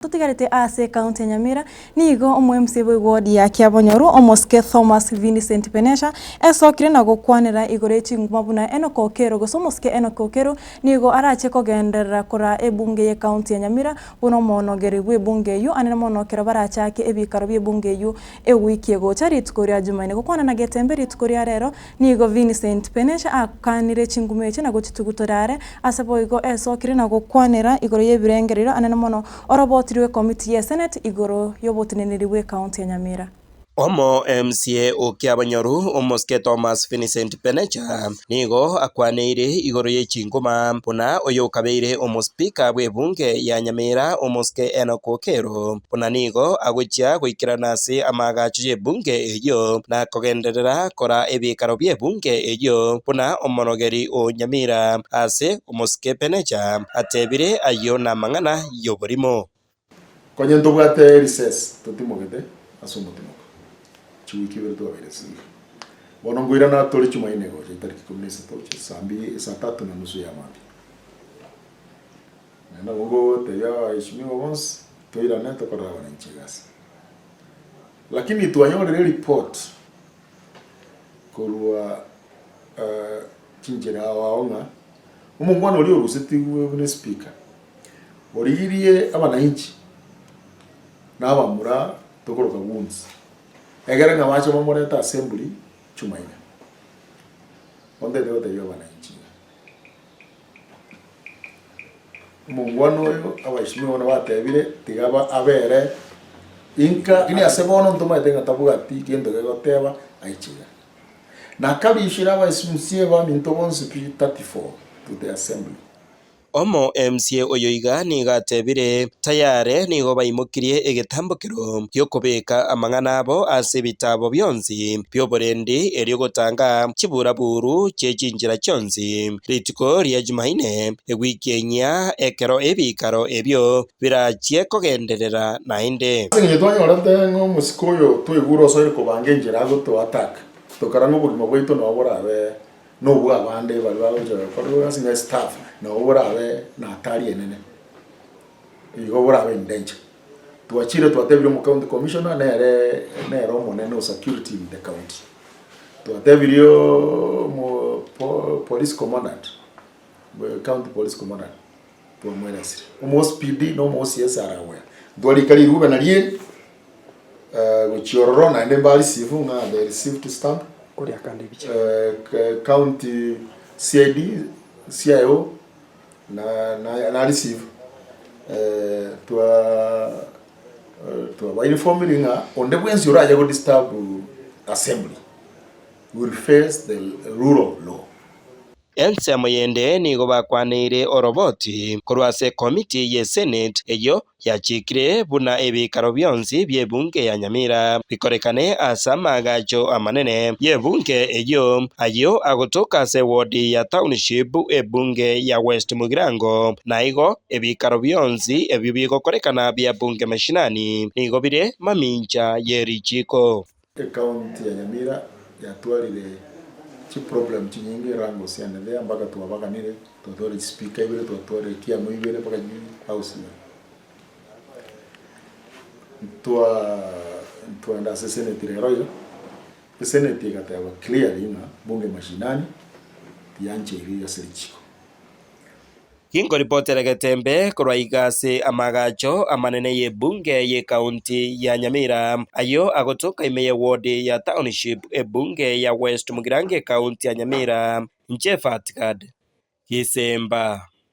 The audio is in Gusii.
Totigarete ase ekaunti ya Nyamira, nigo omo-MC bw'eward ya Kiabonyoru, omosike Thomas Vinicent Penesha, esokire na gokwanera igoro ye chinguma buna Enock Okero gose omosike Enock Okero nigo arache kogenderera koraa ebunge y'ekaunti ya Nyamira buna omonogeri bw'ebunge eyio anene mono ekero barachake ebikaro bi'ebunge eyio ewiki egocha rituko ria Jumaine. Gokwana na Getembe rituko ria rero, Nigo Vincent Penesha akanire chinguma echi na gochitugutora are, ase boigo esokire na gokwanera igoro y'ebirengererio anene mono oroboti rw'ekomiti ye Senate igoro y'oboteneneri bw'ecounty ya Nyamira. Omo MCA o Kiabonyoru, Omosike Thomas Vincent Penecha, nigo akwaneire igoro ye chinguma buna oyokabeire Omospika bw'ebunge ya Nyamira Omosike Enock Okero. Buna nigo agochia goikerana ase amaagacho y'ebunge eyio, na kogenderera kora ebiikaro bi'ebunge eyio, buna omorogeri o Nyamira ase omosike Penecha atebire ayio namang'ana y'oborimo. Konye ntobwate recess totimogete ase omotimoko chiwiki ibere twabeire siga. Bono nkoirana tore Chumaine gocha etariki ikomi na isato gochia saa mbiri saa tatu na nusu ya mambia. Naende nabo ngotebia abaheshimiwa bonsi, toirane tokorere abananchi egasi. Lakini twanyorire eripoti korwa chinchera ao ao ng'a omongwana oria orusetigwe buna espika, origirie abananchi na abamura tokoroka goons, egere ng'a bache bamorete assembly Chumaine. Bono ntagete gotebia abananchi ng'a. Omongwana oyo abaheshimiwa bono batebire tiga abere inka lakini ase bono ntomaete ng'a tabwati gento gegoteba aiche iga. Nakarishire abaesimsie baminto bonsi pi 34 to the assembly. Omo MCA oyo iga nigo atebire, Tayare nigo baimokirie egetambokero gi'okobeka amang'ana abo ase ebitaabo bionsi bi'oborendi erio gotanga chiburaburu chie chinchera chionsi. Rituko ria Jumaine, ewiki enyia, ekero ebikaro ebio birachie kogenderera naende. Ase engencho twanyorete ng'a omosike oyo twaigure osoire kobanga enchera agotoa attack, tokara ng'a obogima bwaito nabo borabe nobw'abande baria bagocha gokora egasi ng'a estaff nabo borabe na hatari enene, igo borabe in danger. Twachire twatebirie omo county commissioner nere nere omonene o security in the county. Twatebirie omo po police commandant, county police commandant twamweresire. Omo OCPD na omo OCS are aware. Ntwarika rirube nario eri gochia ororo naende mba receive ng'a they received stamp county CID, CIO na na na receive twa twaba informire ng'a onde bwensi orache go disturb assembly will face the rule of law. Ensemo yende nigo bakwaneire oroboti korwa ase ekomiti ye Senate eyio yachikire buna ebikaro bionsi bi'ebunge ya Nyamira bikorekane ase amaagacho amanene y'ebunge eyio, ayio agotoka ase ewodi ya Township ebunge ya West Mugirango. Naigo ebikaro bionsi ebio bigokorekana bia bunge mashinani nigo bire mamincha ye richiko. Ecounty ya Nyamira yatwarire chiproblem chinyinge Rango siane there mpaka twabaganire, twatwarire chispeaker ibere, twatwarire kiamo ibere mpaka house ibere. Ntwa ntwaenda ase eseneti rero iga, eseneti egateba clearly ng'a bunge mashinani tiyancheiri ase richiko. Ginkoripotera Getembe korwa iga ase amaagacho amanene y'ebunge y'ekaunti ya Nyamira, ayio agotoka ime y'eward ya Township ebunge ya West Mugirango ekaunti ya Nyamira, inche Fatgad Gisemba.